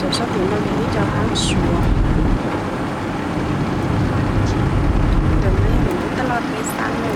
Cov sab tim no yog ib co hab suav, cov no yog lub taj loj peb xab na.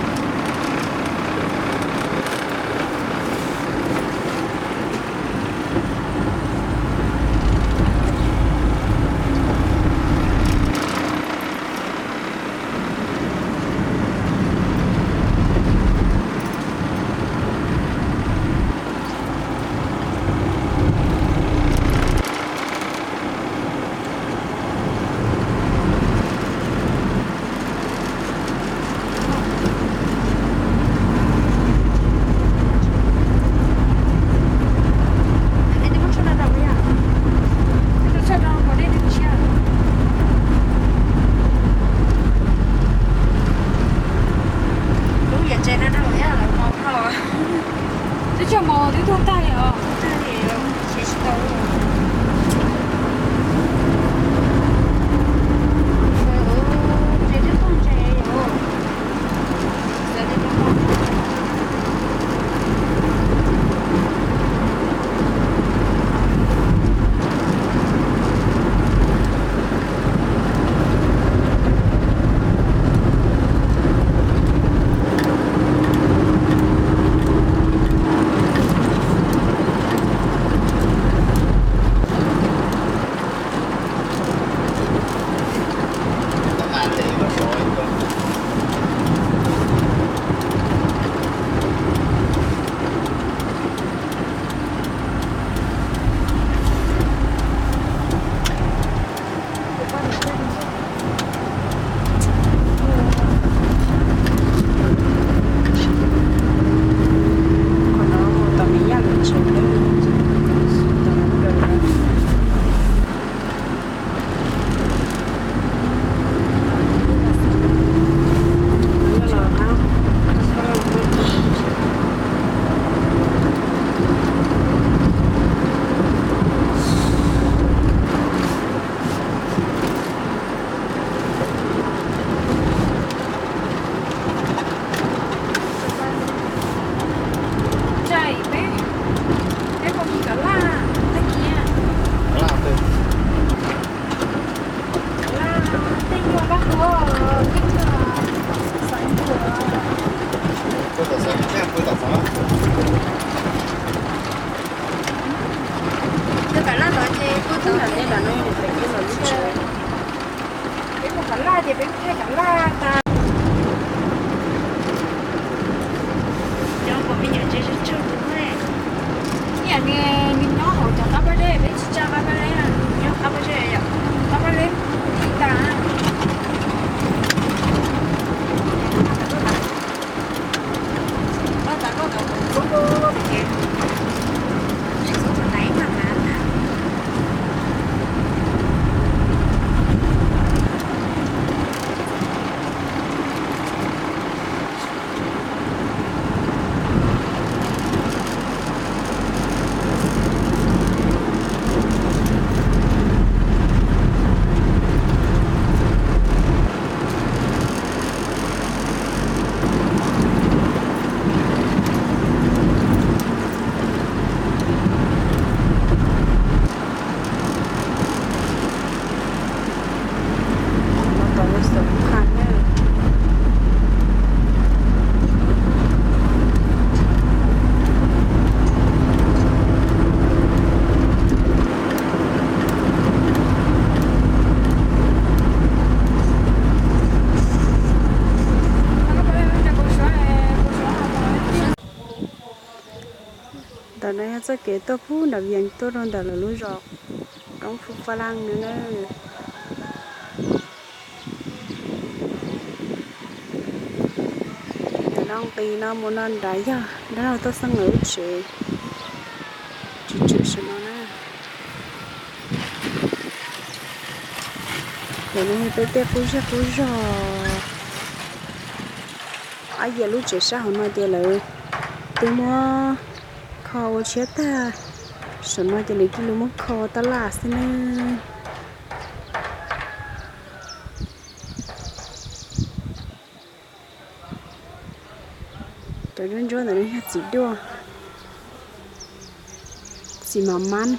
Lub yam tsev no rau yog lawv mos no. Twb tsis mos twb tuag tag li os. Qhov no mus tom Mis Yaj lub tsev, tom no. Tsaim peb, peb puas muaj kav laj, tag kis. Kav laj tej nyuag pab qhua, tej nyuag xaiv ntsuag. Peb tom xaiv, peb pw tom xaiv. Cov kav laj tod ces pw tom tej no, peb muaj kav laj ces peb thaij kav laj tas. Cov pom me nyuam ntses tsawg tsawg tus ne. Ib yam li nws nyob hauv cov qab pab zeb, peb tsis tsa qab pab zeb, nws nyob qab pab zeb yom, qab pab zeb li tas. Ntawm no yog txoj kev tuaj pub nram Vias tuaj rau ntawm lawv lub zos Roob Phu Faj Laj no na. Ntawm no nqis no mus no nrad yog dab laug Tooj Xeeb lawv lub tsev, tsev tsev saum no na. Ntawm no yog peb tej qub zej qub zog. Ob yias lub tsev sab hauv no ces lawv twb muab kho ua tshiab tag, saum no ces lawv cia li muab kho ua taj laj xwb na. Cov ntsuab ntsuab ntawm no yog txiv duaj, txiv mab mab.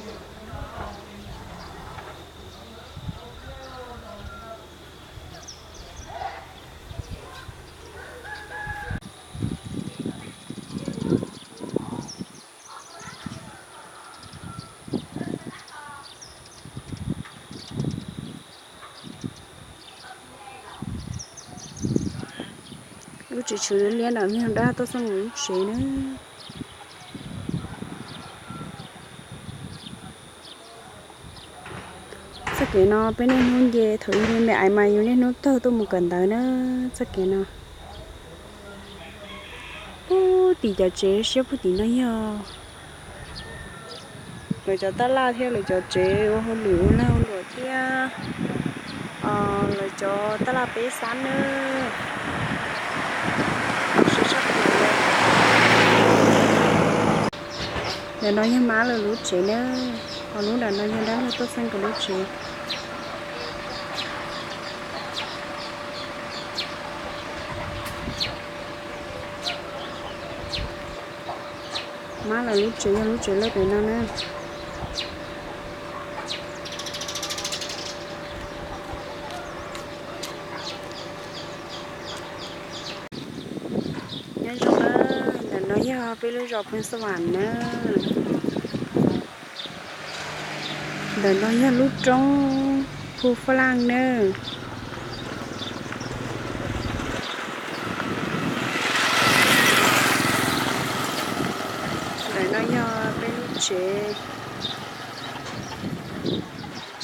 Lub tsev tshwm liab no yog dab Tooj Xeeb lub tsev na. Txoj kev no peb niaj hnub nce thaum ub me me ais mas yus niaj hnub taug tuaj mus kawm ntawv na. Txoj kev no puag tim cov tsev siab puag tim no yog lawv cov taj laj thiab lawv cov tsev ua hauj lwm ua lag ua luam thiab lawv cov taj laj peb xab nawb. Ntawm no yog mab lawv lub tsev na, ho lub nram no yog dab laug Tooj Xeeb nkawd lub tsev. Mab lawv lub tsev yog lub tsev lawj pem no na. Nyob zoo na, ntawm no yog peb lub zos Phooj Xab Vam na. Ntawm no yog lub roob Phu Faj Laj na. Ntawm no yog peb lub tsev.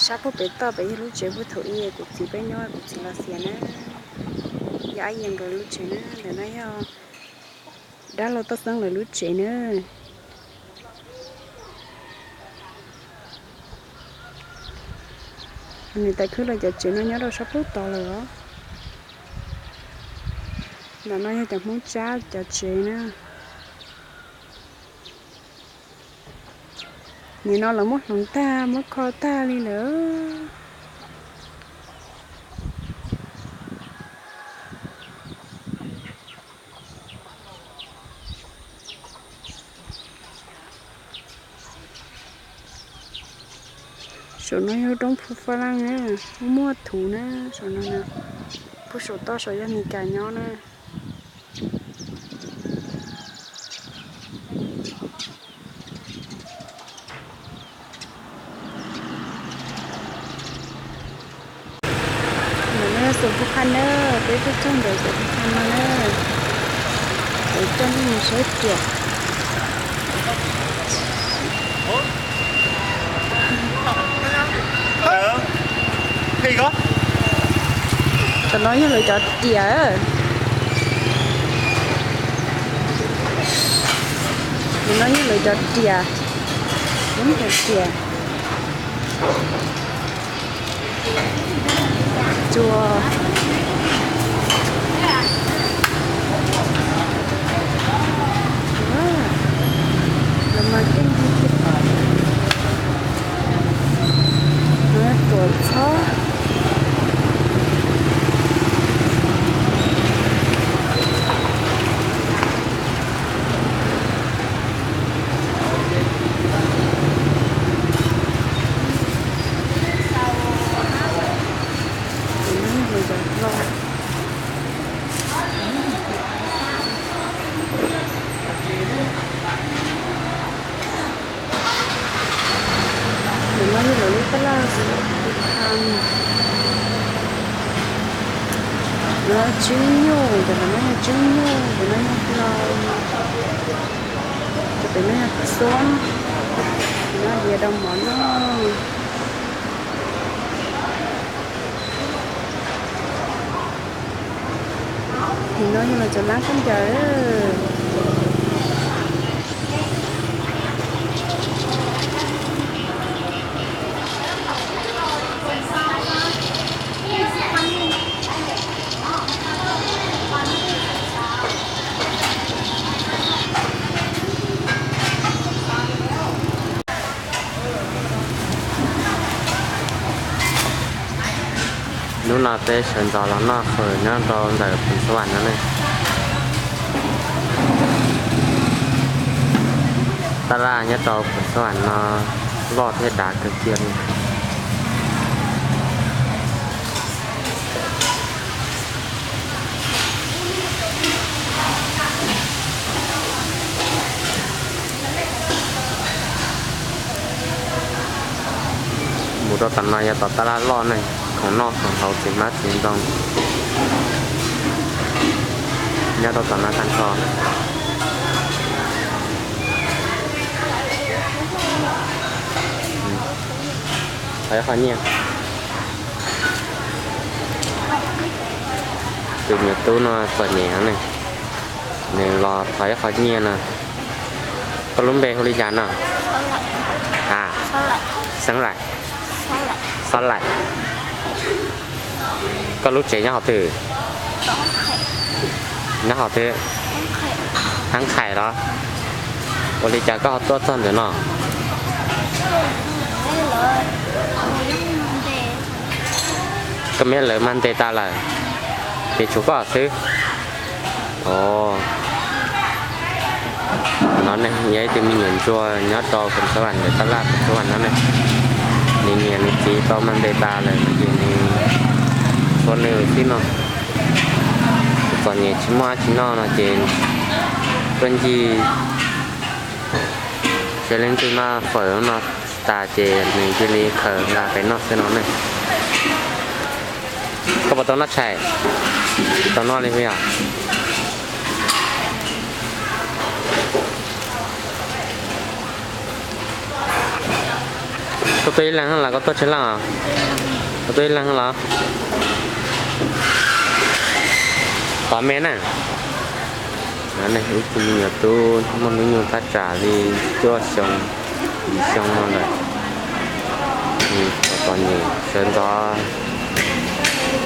Sab puag pem toj pem yog lub tsev puag thaum ub kuv txiv peb nyob kuv txiv los xiam na. Yog ab yam nkawd lub tsev na, ntawm no yog dab laug Tooj Xeeb lawv lub tsev na. Niam tais khwb lawv cov tsev no nyob rau sab puag tod lawm os. Ntawm no yog cov Hmoob Tsab cov tsev na. Nim no lawv muab hloov tag muab kho tag li lawm. Saum no yog roob Phu Faj Laj na, muaj muaj thuv na saum no na. Puag saum toj saum yog Mis Kas nyob na. Ntawm no yog Xus Phu Qha na, peb tuaj txog ntawm Xus Phu Qha no na, kuv coj nej mus saib riam. Tam no yog lawv cov riam. Tam no yog lawv cov riam. Lawv cov riam. Tsuas. Lawv mas keej tiag tiag. Lawv tuam txhob. Ntawm no yog lawv lub taj laj Xus Phu Qha. Ntawm no tswb nyuj, ntawm no yog tswb nyuj, ntawm no yog hlau. No yog xub, no yog dau mov noj. Tim no yog los cov lab khaub ncaws. Hnub no peb sawv ntxov los noj fawm nyob rau ntawm Phoos Xab Vam no ne. Tab laj nyob rau Phoos Xab Vam no loj thiab dav kawg kiag li. Mus rau tom no yog tom tab laj loj ne, khoom noj khoom haus txiv hmab txiv ntoo nyob rau tom no tag nrho. Thov ib qho nyiaj. Tus me nyuam tub no txom nyem ne, nws los thov ib qho nyiaj no. Koj lub npe hu li cas no? A, Xeeb Laim. Xob Laim. Koj lub tsev nyob qhov twg? Nyob qhov twg? Hab Qhais los? Ua li cas koj ho tuaj txog ntawm no? Koj me lawv mag ntes tas lawm, ces tshuav koj xwb. Os, no ne yog ib tug me nyuam ntsuag nyob rau Phoos Xab Vam ntawm tab laj Phoos Xab Vam no ne. Nws niam nws txiv tau mag ntes tas lawm no ces nws tshuav nws xwb no. Txom nyem tsis muaj dab tsi noj no ces tuaj ncig sawv leej twg noj fawm no tas ces nws cia li khaws nqa pem noj xwb no ne. Koj puas tau noj tshais? Tau noj li puas yog? Koj tuaj ib leeg los koj tuaj tsawg leej os? Koj tuaj ib leeg los? Tos me na. Ib tug me nyuam tub muaj hnub nyoog thaj tsam li cuaj xyoo, yim xyoo no lawm. Nws txom txom nyem sawv ntxov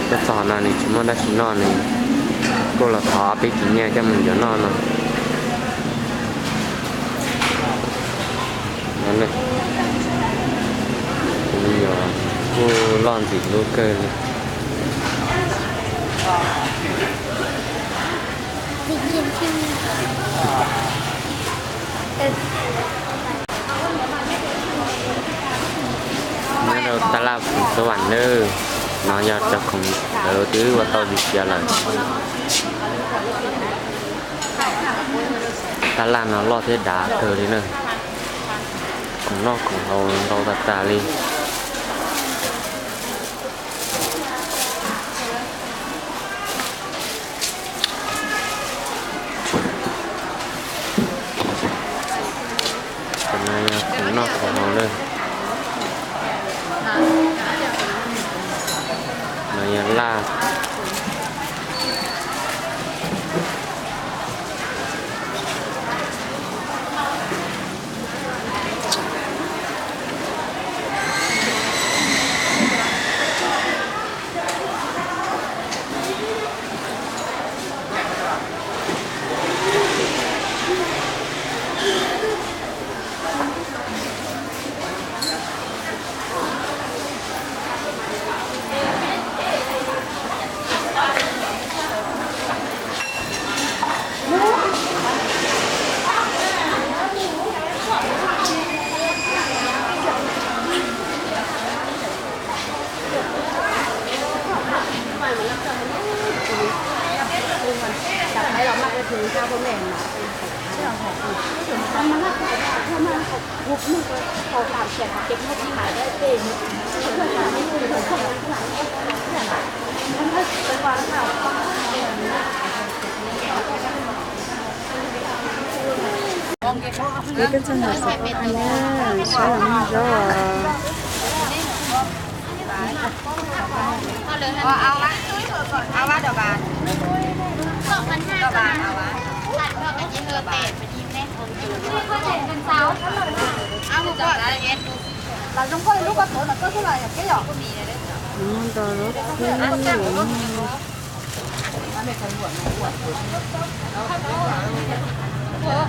tuaj txog no nws tsis muaj dab tsi noj, nws kuj los thov ob peb kis nyiaj coj mus yuav noj no. Tus me nyuam kuj loj ntxim hlub kawg li. Nyob rau tab laj Phoos Xab Vam nawb, no yog cov khoom ntawd twb ua tau ntxiv cia lawm. Tab laj no loj thiab dav kawg li na, khoom noj khoom haus ntau tas tas li. Cov no yog khoom noj khoom haus na. No yog laj. Peb coj ntawm xov tooj na, saib los muaj zaub. Muaj ntau zaub txhwb.